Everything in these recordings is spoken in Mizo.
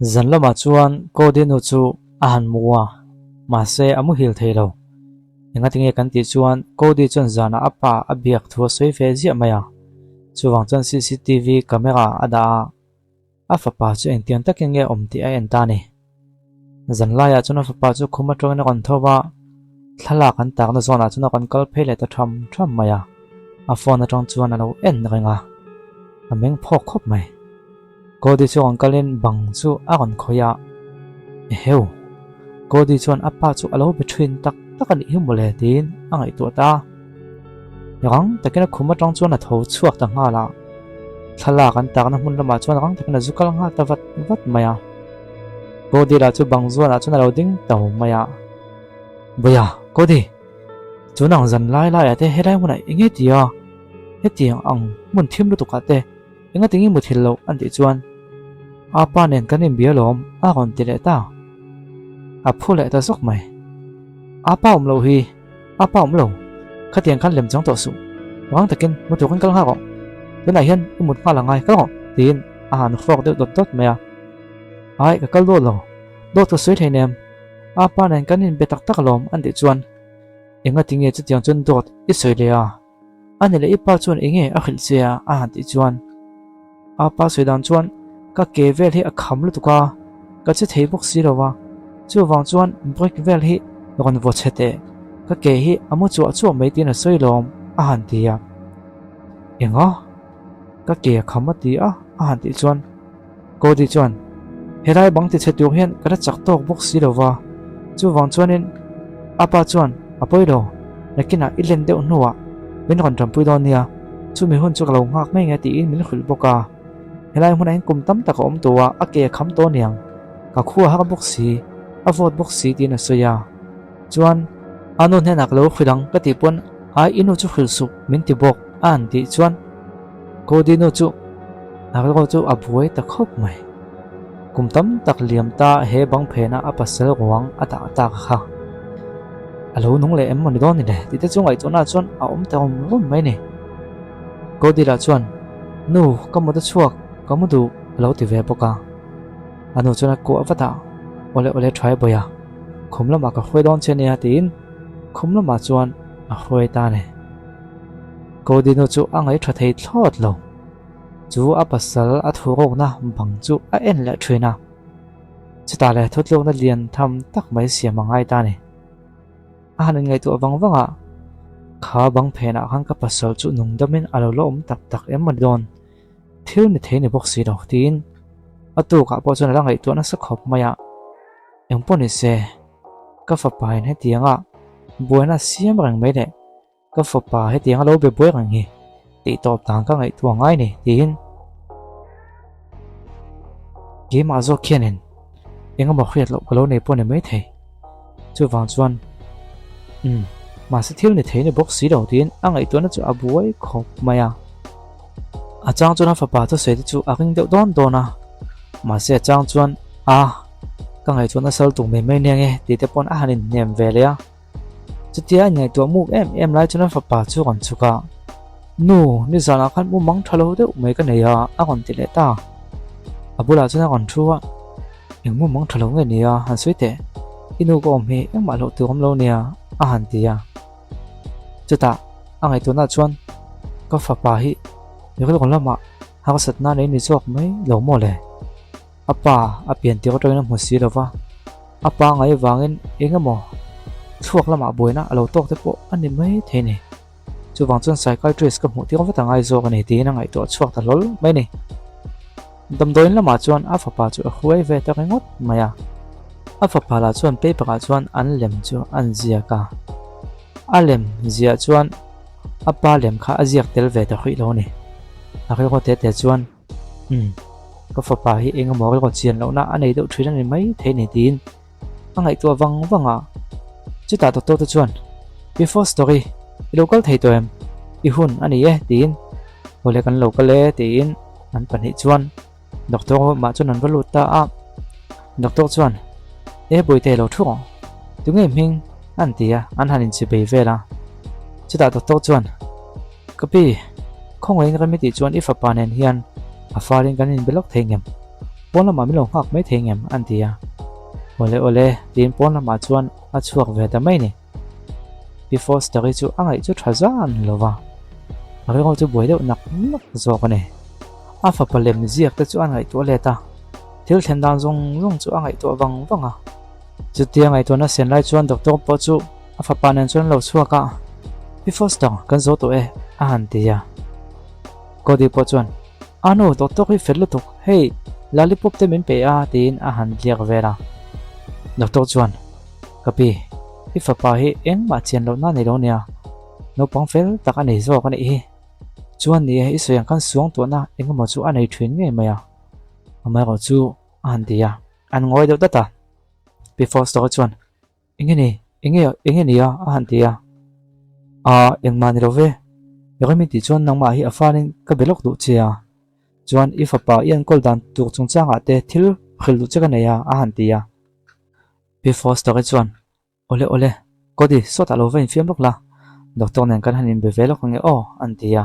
Zan lamah chuan Cody nu chu a han mu a, mahse a muhil thei lo. Engatinge kan tih chuan Cody chuan zanah a pa a biak thu a sawi ve ziah mai a, chuvang chuan cctv camera a dah a, a fapa chu engtiang takin nge awm tih a en ta a ni. Zan laiah chuan a fapa chu khum atangin a rawn tho va, thlalak an takna zawnah chuan a rawn kal phei leh ta tham tham mai a, a phone atang chuan a lo en reng a, a meng phawk khawp mai. Cody chu rawn kalin bang chu a rawn khawih a, Eheu! Cody chuan a pa chu a lo be thin tak tak a nih hi mawle tiin a ngaihtuah ta a. Rang takin a khum atang chuan a tho chhuak ta nghal a, thlalak an takna hmun lamah chuan rang takin a zu kal nghal ta vat vat mai a. Cody lah chu bang zuanah chuan a lo ding to mai a, Bawia, Cody! Chunang zan lai laiah te helai hmunah eng nge ti a? Hetiang ang hmun thim lutukah te Enga tinge muthilh loh an tih chuan a pa nen kan inbia lawm a rawn ti leh ta. A phu leh ta zawk mai. A pa awm loh hi, a pa awm lo, khatiang khan lem chang tawh suh. Rang takin mu turin kal nghak rawh. Tunah hian i mut nghal angai kal rawh tiin a han hrawk deuh dawt dawt mai a. Ai ka kal dawt lo, dawt ka sawi thei nem. A pa nen kan inbe tak tak alawm an tih chuan enga tinge chutiang chuan dawt i sawi leh a. A ni leh i pa chuan eng nge a hrilh che a a han tih chuan a pa sawi dan chuan ka ke vel hi a kham lutuk a, ka che thei bawk si lo va, chuvang chuan brake vel hi rawn vaw chhe teh, ka ke hi a mu chuah chuah mai tiin a sawi lawm a han ti a. Enga? Ka ke a kham a ti a a han tih chuan Cody chuan helai bang ti chhe tur hian ka la chak tawk bawk si lo va, chuvang chuanin a pa chuan a pawi lo, nakinah i len deuh hnuah min rawn tanpui dawn nia, chumi hun chu ka lo nghak mai nge tiin min hrilh bawk a, helai hmunah hian kum tam tak a awm tawh a, a ke a kham tawh aniang, ka khu a har bawk si, a vawt bawk si tiin a sawi a, chuan a nu hnenah ka lo hrilh ang ka tih pawn ai i nu chu hrilh suh min ti bawk a han tih chuan Cody nu chu a rilru chu a buai ta khawp mai. Kum tam tak liam ta he bang phena a pasal ruang a dah tak kha a lo nung leh em maw ni dawn ni le tih te chu ngaihtuahna chuan a awm ta rum rum mai ni. Cody lah chuan Nu ka mut a chhuak ka mu duh a lo ti ve bawk a. A nu chuan a kuah vat a, Awle awle tha e bawiha, khum lamah ka hruai dawn che nia tiin khum lamah chuan a hruai ta a ni. Cody nu chu a ngaihṭha thei thlawt lo. Chu a pasal a thurawkna bang chu a en leh ṭhin a. Chutah leh thutlukna lian tham tak mai siam a ngai ta a ni. A han inngaihtuah vang vang a, Kha bang phenah khan ka pasal chu nungdamin a lo la awm tak tak em a ni dawn? Thil ni thei ni bawk si lo tiin a tukah pawh chuan a la ngaihtuah nasa khawp mai a. Engpawh ni se, ka fapain hetianga buaina siam reng mai leh Ka fapa hetiang a lo be buai reng hi tih tawp dan ka ngaihtuah ngai ni tiin keimah zawk khianin engemaw hriat loh ka lo nei pawh ni maithei. Chuvang chuan umm mahse thil ni thei ni bawk si lo tiin a ngaihtuahna chu a buai khawp mai a. A chang chuan a fapa thusawi te chu a ring deuh dawn dawn a, mahse a chang chuan a ka ngaihtuahna sal tuk mai mai nia nge tih te pawn a han inhnem ve leh a. Chutia a inngaihtuah muk em em lai chuan a fapa chu a rawn chhuk a, Nu, nizanah khan mumang tha lo deuh mai ka nei a, a rawn ti leh ta. A bulah chuan a rawn thu a, Eng mumang tha lo nge ni a, han sawi teh, i nu ka awm hi engmah hlauh tur awm lo nia, a han ti a. Chutah a ngaihtuahna chuan ka fapa hi rilru lamah harsatna nei ni zawk mai lo maw le? A pa a pian tir atangin a hmu si lo va, a pa ngai vangin eng emaw thluak lamah buaina a lo tawk te pawh a ni mai thei a ni. Chuvang chuan psychiatrist ka hmuh tir vat a ngai zawk a ni tiin a ngaihtuah chhuak ta hlawl mai a ni. Damdawiin lamah chuan a fapa chu a hruai ve ta ringawt mai a, a fapa lah chuan paper ah chuan an lem chu an ziak a, a lem ziah chuan a pa lem kha a ziak tel ve ta hrih lo a ni. A rilru te te chuan. Umm, ka fapa hi eng emaw rilru chian lohna a nei deuh thin a ni mai thei ni tiin a ngaihtuah vang vang a. Chutah doctor te chuan, Pi Foster-i, i lo kal thei tawh em? I hun a ni e tiin, Awle kan lo kal e tiin an pahnih chuan doctor room ah chuan an va lut ta a. Doctor chuan, E Bawihte lo thu rawh, tunge hming? an ti a, an han inchibei vel a. Chutah doctor chuan, Ka pi, khawngaihin rem i tih chuan i fapa nen hian a falin kan inbe lawk thei ngem? Pawn lamah min lo nghak mai thei ngem? an ti a. Awle awle, tiin pawn lamah chuan a chhuak ve ta mai ni. Pi Foster-i chu a ngaih chu tha zan lo va, a rilru chu buai deuh nak nak zawk a ni. A fapa lem ziak te chu a ngaihtuah let a, thil thlen dan zawng zawng chu a ngaihtuah vang vang a. Chutia ngaihtuahna sen lai chuan doctor pawh chu a fapa nen chuan an lo chhuak a, Pi Foster, kan zo tawh e, a han ti a. Cody pawh chuan, A nu, doctor hi fel lutuk, hei, lollipop te min pe a, tiin a han tliak vel a. Doctor chuan, Ka pi, i fapa hi engmah chian lohna a nei lo nia, naupang fel tak a nei zawk a nih hi. Chuan ni e, i sawi ang khan suang tuahna engemaw chu a nei thin ngei mai a, amaherawhchu a han ti a, an ngawi deuh dat a. Pi Foster chuan, Enge ni? Enge enge ni a? a han ti a. Aa, engmah ni lo ve. Remi tih chuan nangmah hi a fanin ka be lawk duh che a. Chuan i fapa i enkawl dan tur chungchangah te thil hrilh duh che ka nei a, a han ti a. Pi Foster-i chuan, Awle awle, Cody, sawtah lo va infiam lawk la, doctor nen kan han inbe ve lawk ange aw, an ti a.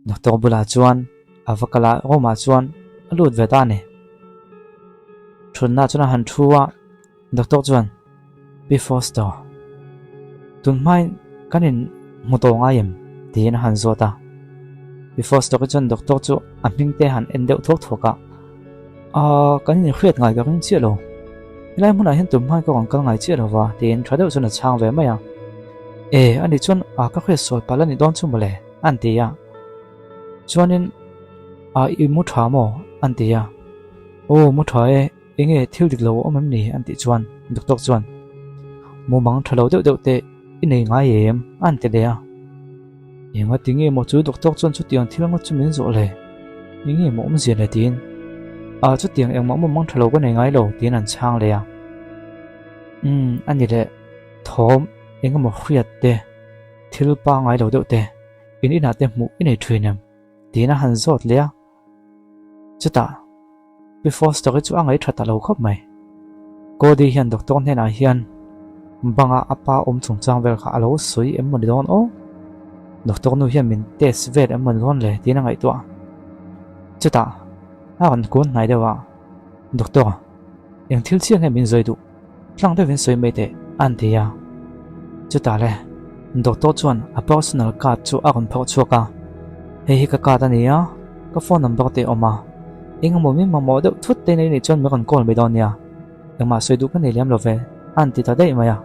Doctor bulah chuan a va kal a, room-ah chuan a lut ve ta a ni. Thutna chuan a han thu a. Doctor chuan, Pi Foster, tun hmain kan in hmu tawh ngai em? tiin a han zawt a. Pi Foster chuan doctor chu a hming te han en deuh thuak thuak a, Aaa, kan in hriat ngai ka ring chiah lo. Helai hmunah hian tun hmain ka rawn kal ngai chiah lo va, tiin tha deuh chuan a chhang ve mai a. E, ani chuan a ka hriat sawi palh a nih dawn chu mawle, an ti a. Chuanin, A i mu tha maw? an ti a. Aw, mu tha e. Enge thil dik lo a awm em ni? an tih chuan Doctor chuan, Mumang tha lo deuh deuh te i nei ngai em? an ti leh a. Enga ti nge maw chu Doctor chuan chutiang thil ngawt chu min zawh le? Enge maw awmzia le tiin, A chutiang engmah mumang tha lo ka nei ngai lo tiin an chhang leh a. Umm a ni leh, thawm engemaw hriat te, thil pangngai lo deuh te, in inah te hmuh i nei thin em? tiin a han zawt leh a. Chutah Pi Foster hi chu a ngaih tha ta lo khawp mai. Cody hian doctor hnenah hian banga a pa awm chungchang vel kha a lo sawi em mawni dawn aw? Doctor nu hian min test vel em mawni dawn le tiin a ngaihtuah. Chutah a rawn kun hnai deuh a, Doctor, eng thil chiah nge min zawi duh? Tlang deuhin sawi mai teh a an ti a. Chutah le, doctor chuan a personal card chu a rawn phawrh chhuak a, Hei hi ka card a ni a, ka phone number te a awm a, engemaw min mamawh deuh thut te nei nih chuan min rawn call mai dawn nia, engmah sawi duh ka nei lem lo ve a an ti ta daih mai a.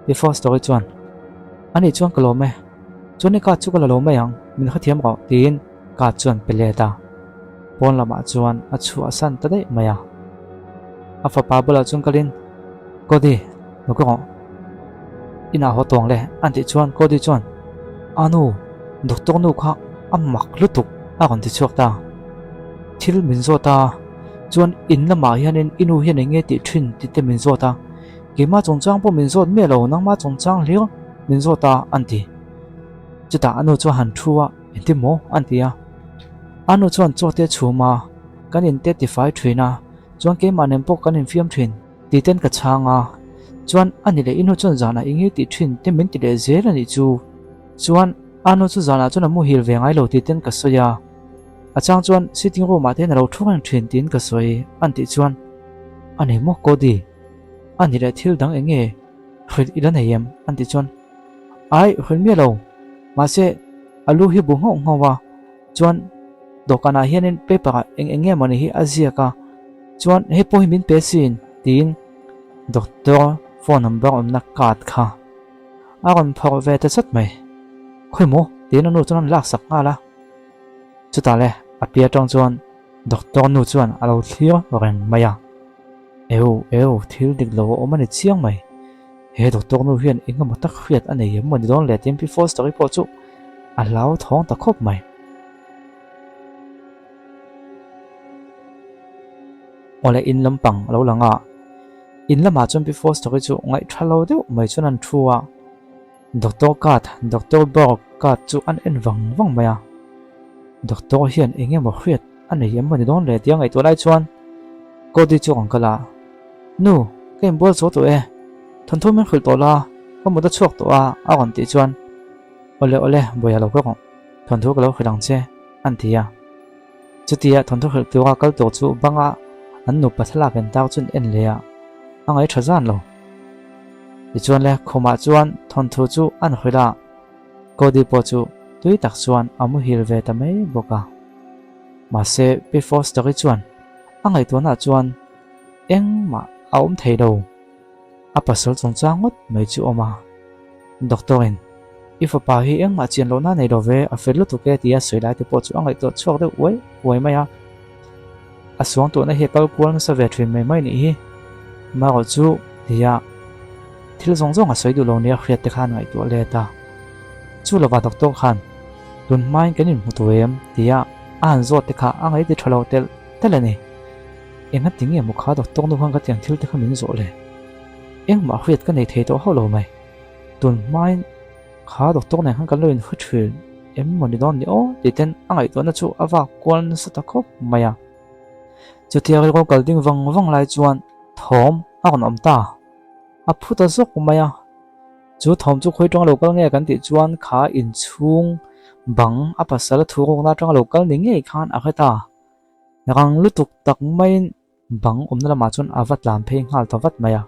Before story chuan, Anih chuan ka lawm e, chuan i card chu ka la lo mai ang, min hrethiam rawh tiin card chuan pe let a. Pawn lamah chuan a chhuahsan ta daih mai a. A fapa bulah chuan kalin, Cody, lo ka rawh. Inah haw tawng le, an tih chuan Cody chuan, A nu, doctor nu kha a mak lutuk a rawn ti chhuak ta. Thil min zawt a, chuan in lamah hianin i nu hian eng nge tih thin tih te min zawt a, keimah chungchang pawh min zawt miah lo, nangmah chungchang hlir min zawt a, an ti. Chutah a nu chuan han thu a, Engtin maw? an ti a. A nu chuan chaw te a chhum a, kan inte tifai thin a, chuan keimah nen pawh kan infiam thin tih ten ka chhang a, chuan a ni leh i nu chuan zanah i ngei tih thin te min ti leh zel a nih chu, chuan a nu chu zanah chuan a muhil ve ngai lo tih ten ka sawi a, a chang chuan sitting room ah te hian a lo thu reng thin tiin ka sawi an tih chuan a ni maw Cody, a ni leh thil dang eng nge hrilh i la nei em an tih chuan ai hrilh miah lo mahse a lu hi bu nghauh nghauh a. Chuan dawhkanah hianin paper ah eng eng nge mawni hi a ziak a, chuan hei pawh hi min pe sin tiin doctor phone number awmna card kha a rawn phawrh ve ta chat mai. Khawi maw tiin a nu chuan a lak sak nghal a, chutah le a pi atang chuan doctor nu chuan a lo thlir reng mai a, eu eu thil dik lo a awm a ni chiang mai. He doctor nu hian eng emaw tak hriat a nei em maw ni dawn le tiin Pi Foster-i pawh chu a hlauthawng ta khawp mai. Awle in lampang a lo lang a, in lamah chuan Pi Foster-i chu ngaihtha lo deuh mai chuan an thu a, Doctor card, Doctor Burke card chu an en vang vang mai a. Doctor hian eng emaw hriat a nei em maw ni dawn le tia ngaihtuah lai chuan Cody chu a rawn kal a. Nu, ka inbual zo tawh e. Thawnthu min hrilh tawh la, ka mut a chhuak tawh a, a rawn tih chuan, Awle awle, buaia lo ka rawh, thawnthu ka lo hrilh ang che, an ti a. Chutia thawnthu hrilh tura kal tur chu banga An nupa thlalak en tak chuan en leh a, a ngaih tha zan lo. Tichuan le khumah chuan thawnthu chu an hrilh a, Cody pawh chu tui tak chuan a muhil ve ta mai bawk a. Mahse Pi Foster-i chuan a ngaihtuahnaah chuan engmah a awm thei lo. A pasal chungchang ngawt mai chu awm a, Doctor-in i fapa hi engmah chian lohna nei lo ve, a fel lutuk e tia sawi lai te pawh chu a ngaihtuah chhuak deuh uai uai mai a. A suang tuhna hi a kal kual nasa ve thin mai mai nih hi. Marawh chu tia thil zawng zawng a sawi duh lo nia hriat te khan ngaihtuah let a. Chu lova doctor khan tun hmain kan inhmu tawh em tia a han zawt te kha a ngaihti tha lo telh telh a ni. Enga ti nge maw kha doctor nu khan ka tiang thil te kha min zawh le? Engmah hriat ka nei thei tawh hauh lo mai. Tun hmain kha doctor nen khan kan lo inhre thin em maw ni dawn ni aw tih ten a ngaihtuahna chu a vak kual nasa ta khawp mai a. Chutia rilru kal ding vang vang lai chuan thawm a rawn awm ta. A phu ta zawk mai a. Chu thawm chu khawi tanga lo kal nge kan tih chuan kha inchhung bang a pasal a thu rukna atanga lo kal ni ngei khan a hre ta. Rang lutuk tak maiin bang awmna lamah chuan a va tlan phei nghal ta vat mai a.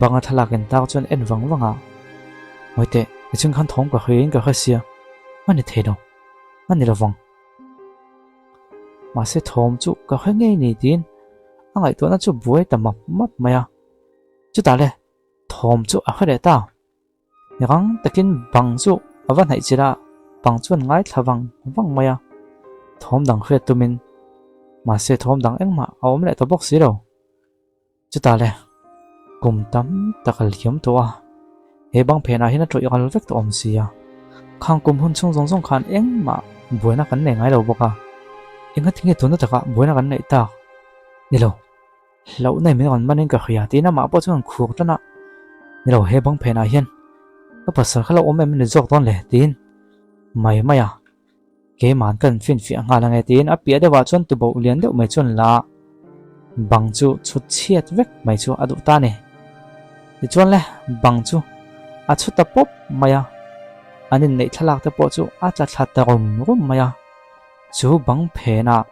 Bang a thlalak en tak chuan en vang vang a, Ngawi teh, tichuan khan thawm ka hriain ka hre sia, a ni thei lo, a ni lovang. Mahse thawm chu ka hre ngei ni tiin a ngaihtuahna chu buai ta map map mai a. Chutah le, thawm chu a hre leh ta. Rang takin bang chu a va hnaih chilh a, bang chuan ngaithla vang vang mai a, thawm dang hriat tumin mahse thawm dang engmah a awm leh ta bawk si lo. Chutah le, kum tam tak a liam tawh a, he bang phenah hian a tawih ral vek tawh awm si a, khang kum hun chhung zawng zawng khan engmah buaina kan nei ngai lo bawk a, engatinge tuna takah buaina kan neih tak ni lo. Hlauhna min rawn manin ka hria tiin amah pawh chuan khur tan a, Ni lo he bang phenah hian ka pasal kha lo awm em ni zawk dawn le tiin mai mai a, keima'n ka infinfiah nghal ange tiin a piah deuhah chuan tuboh lian deuh mai chuan la a, bang chu chhut chhiat vek mai chu a duh ta a ni. Tichuan le bang chu a chhu ta pawp mai a, an inneih thlalak te pawh chu a tla thla ta rum rum mai a, chu bang phenah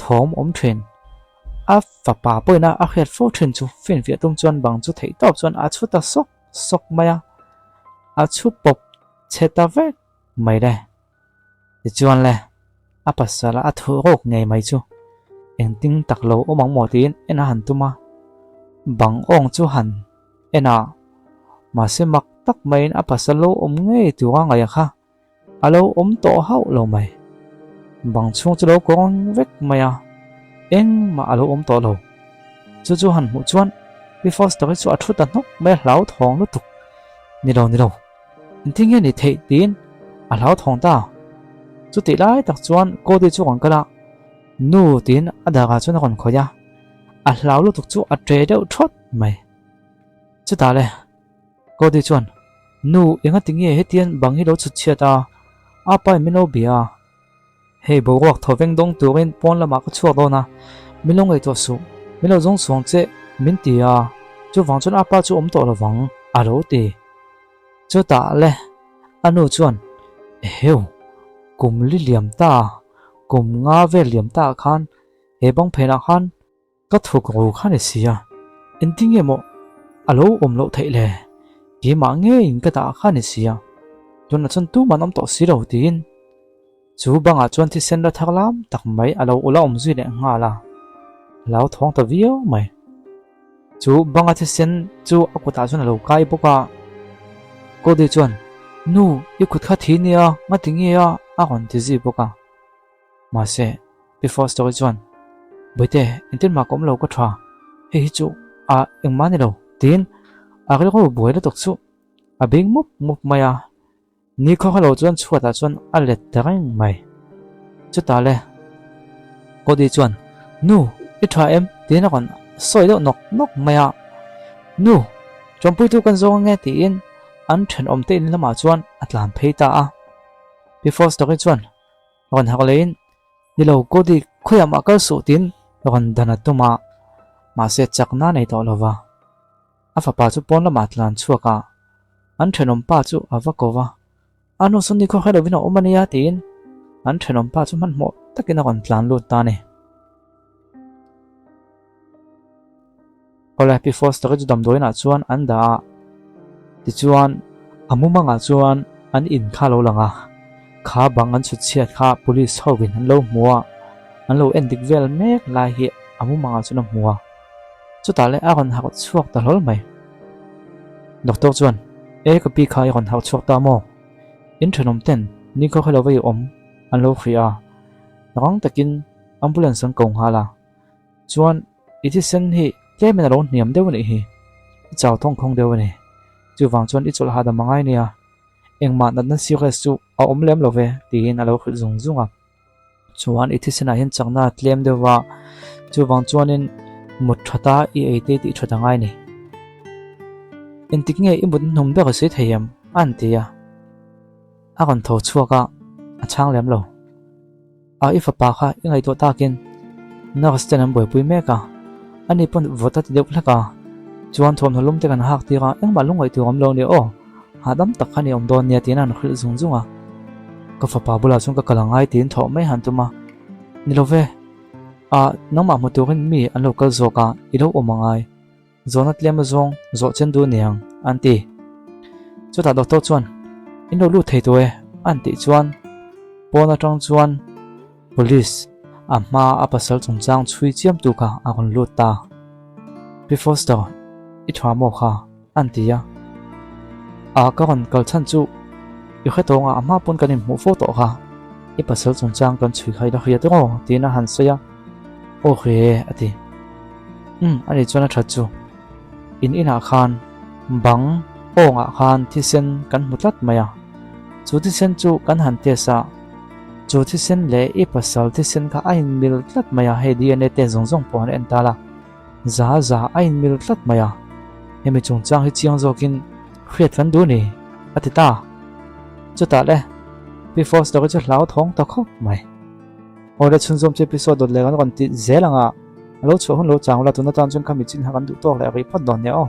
thawm awm thin. A fapa pawhin a hriat fo thin chu finfiah tum chuan bang chu theih tawp chuan a chhu ta sawk sawk mai a, a chhu pawp chhe ta vek mai le. Tichuan le, a pasal a thuh rawk ngei mai chu engtin tak lo awm ang maw tiin en a han tum a, bang awng chu han en a, mahse mak tak maiin a pasal lo awm ngei tura ngaih a kha. A lo awm tawh hauh lo mai. Bang chhung chu lo kawng vek mai a, engmah a lo awm tawh lo. Chu chu han hmuh chuan Pi Foster-i chu a thu ta hnawk mai a, hlauthawng lutuk. Ni lo, ni lo, engtin nge ni theih tiin a hlauthawng ta. Chutih lai tak chuan Cody chu a rawn kal a, Nu tiin a darah chuan a rawn khawih a, a hlau lutuk chu a ṭe deuh ṭhawt mai. Chutah le. Cody chuan, Nu, engati nge hetian bang hi lo chhut chhiat a? A pa in min lo bia a. Hei boruak thaw veng dawng turin pawn lamah ka chhuak dawn a, min lo ngaihtuah suh, min lo zawng suang che min ti a, chuvang chuan a pa chu awm tawh lovang, a lo ti. Chutah le, a nu chuan, Eheu, kum li liam ta, kum nga vel liam ta ah khan he bang phenah khan, Ka thawk ro kha ni sia, engtin nge maw a lo awm loh theih le? Keimah ngeiin ka dah kha ni sia, tunah chuan tuman awm tawh si lo tiin chu bangah chuan thisen la thar lam tak mai a lo ula awm zui leh nghal a, a lo thawng ta viau mai. Chu banga thisen chu a kutah chuan a lo kai bawk a, Cody chuan, Nu, i kut kha thi nia, ngati nge a? a rawn ti zui bawk a. Mahse, Pi Foster-i chuan, Bawihte, engtin mah ka awm lo ka tha, hei hi chu a engmah a ni lo, tiin a rilru buai lutuk chu a bing mup mup mai a. Nikhua kha lo chuan chhuatah chuan a let ta reng mai. Chutah le, Cody chuan, Nu, i tha em? tiin a rawn sawi deuh nawk nawk mai a. Nu, ṭawmpuitu kan zawng ange, tiin an ṭhenawmte in lamah chuan a tlan phei ta a. Pi Foster-i chuan, Rawn hak leiin, Ni lo, Cody, khawiah mah kal suh tiin rawn dan a tum a, mahse chakna a nei tawh lo va. A fapa chu pawn lamah tlan chhuak a, an thenawm pa chu a va ko va, A nu sawn nikhua hre lovin a awm a nia tiin an thenawm pa chu hmanhmawh takin a rawn tlan lut ta a ni. Awle, Pi Foster-i chu damdawiinah chuan an dah a, tichuan a mumangah chuan an in kha a lo lang a, kha bang an chhut chhiat kha police hovin an lo hmu a, an lo en dik vel mek lai hi a mumangah chuan a hmu a, chutah leh a rawn harh chhuak ta hlawl mai. Doctor chuan, E ka pi kha i rawn harh chhuak ta maw? In thenawm ten nikhaw kha lo va i awm an lo hria a, rang takin ambulance an ko nghal a, Chuan i thisen hi tlemin a lo hniam deuh a nih hi, i chau thawng khawng deuh a ni. Chuvang chuan i chawlh hahdam a ngai nia, engmah natna serious chu a awm lem lo ve tiin a lo hrilh zung zung a. Chuan i thisenah hian chakna a tlem deuh va, chuvang chuanin mut that a i ei te tih that a ngai ni. Engtik nge i mut hnum ber a sawi thei em? a han ti a. A rawn tho chhuak a, a chhang lem lo. A i fapa kha i ngaihtuah takin nurse ten an buaipui mek a, ani pawn vawt a ti deuh hlek a, chuan thuamhnaw lum te kan hak tir a, engmah lungngaih tur awm lo nia aw, hahdam tak khan i awm dawn nia tiin a han hrilh zung zung a, ka fapa bulah chuan ka kal a ngai tiin thawh mai han tum a, ni lo ve, a nangmah hmu turin mi an lo kal zawk a, i lo awm a ngai. Zawhna tlem azawng zawh chen duh niang, an ti. Chutah doctor chuan, In lo lut thei tawh e, an tih chuan pawn atang chuan police a hma a pasal chungchang chhui chiam tu kha a rawn lut ta. Pi Foster, i tha maw kha? an ti a. A ka rawn kal chhan chu i hre tawng a, a hma pawn kan inhmuh fo tawh kha. I pasal chungchang kan chhui kha i la hria tawh aw, tiin a han sawi a. Aw hre e, a ti. Umm, ani chuan a that chu. In inah khan bang awngah khan thisen kan hmu tlat mai a. Chu thisen chu kan han test a, chu thisen leh i pasal thisen kha a inmil tlat mai a, hei DNA test zawng zawng pawh an en ta la, za za a inmil tlat mai a. Hemi chungchang hi chiang zawkin hriat kan duh ni, a ti ta. Chutah le, Pi Foster-i chu hlauthawng ta khawp mai. Awle chhunzawm chu episode dawt leh kan rawn ti zel ang a, a lo chhuah hun lo chang ula tuna tan chuan kha mi chin kha kan duh tawk leh a rih phawt dawn nia aw.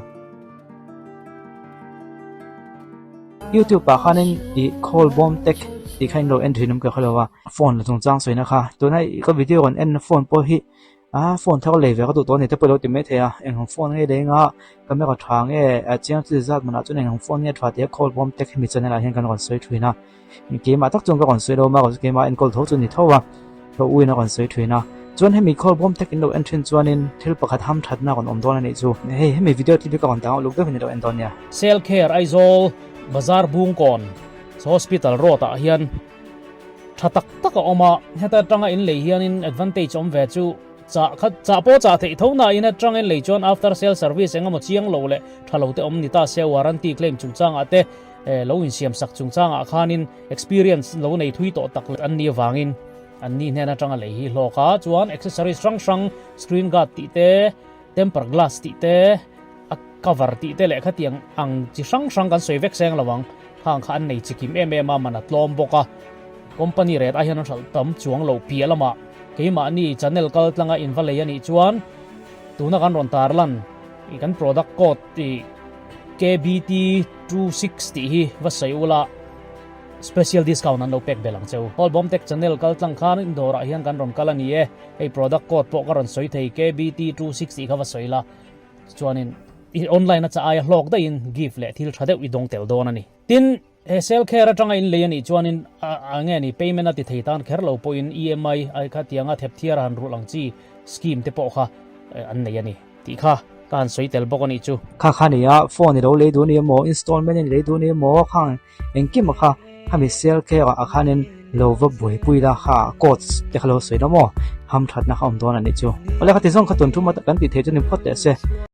YouTube ah khanin i call bawm tek tih kha in lo en thin awm ka hre lo a, phone la chungchang sawina kha tuna ka video rawn en na phone pawh hi a phone thar lei ve ka duh tawh a ni te pawh i lo ti mai thei a, eng ang phone nge lei anga camera tha nge chiang chi zat manah chuan eng ang phone nge tha tih a call bawm tek hemi channel ah hian kan rawn sawi thin a. Keimah tak chuan ka rawn sawi lo a, keimah enkawl tho chu ni tho a, ka u in a rawn sawi thin a. Chuan hemi call bawm tek in lo en thin chuanin thil pakhat ham thatna a rawn awm dawn a nih chu. Hei hemi video clip hi ka rawn dang uluk deuhin i lo en dawn nia. Selcare Aizawl Bazar Bungkawn Hospital Road ah hian tha tak tak a awm a, heta atanga in lei hianin advantage awm ve chu chah kha chah pawh chah theih tho na in atang in lei chuan after sale service engemaw chiang lo leh tha lo te awm ni ta se warranty claim chungchangah te Lo insiam sak chungchangah khanin experience lo nei thui tawh tak an nih avangin an ni hnen atanga lei hi hlawk a, chuan accessories hrang hrang screen guard tih te, temper glass tih te, a cover tih te leh khatiang ang chi hrang hrang kan sawi vek seng lo ang, khang kha an nei chi kim em em a, man a tlawm bawk a, company rate ah hian an hralh tam chuang lo piah lamah keimahni channel kal tlanga inva lei a nih chuan tuna kan rawn tarlan kan product code tih KBT 26 tih hi va sawi ula special discount an lo pek belh ang cheu. Hall Bomtech channel kal tlang khan in dawrah hian kan rawn kal a ni e. Hei product code pawh ka rawn sawi thei KBT 26 tih kha va sawi la. Chuanin i online a cha aia hlawk daihin gift leh thil tha deuh i dawng tel dawn a ni. Tin, he sale care atanga in lei a nih chuanin a nge ni payment a ti thei tan kher lo pawhin EMI ai kha tianga thep thiar a han rulh ang chi scheme te pawh kha an nei a ni tih kha ka han sawi tel bawk a nih chu. Kha kha nia phone i lo lei duh a ni emaw installment in lei duh a ni emaw khang engkim a kha khami sale care ah khanin lo va buaipui la kha codes te kha lo sawi la maw hamthatna kha awm dawn a nih chu. Awle khati zawng kha tun thuma kan tih theih chu ni phawt teh se.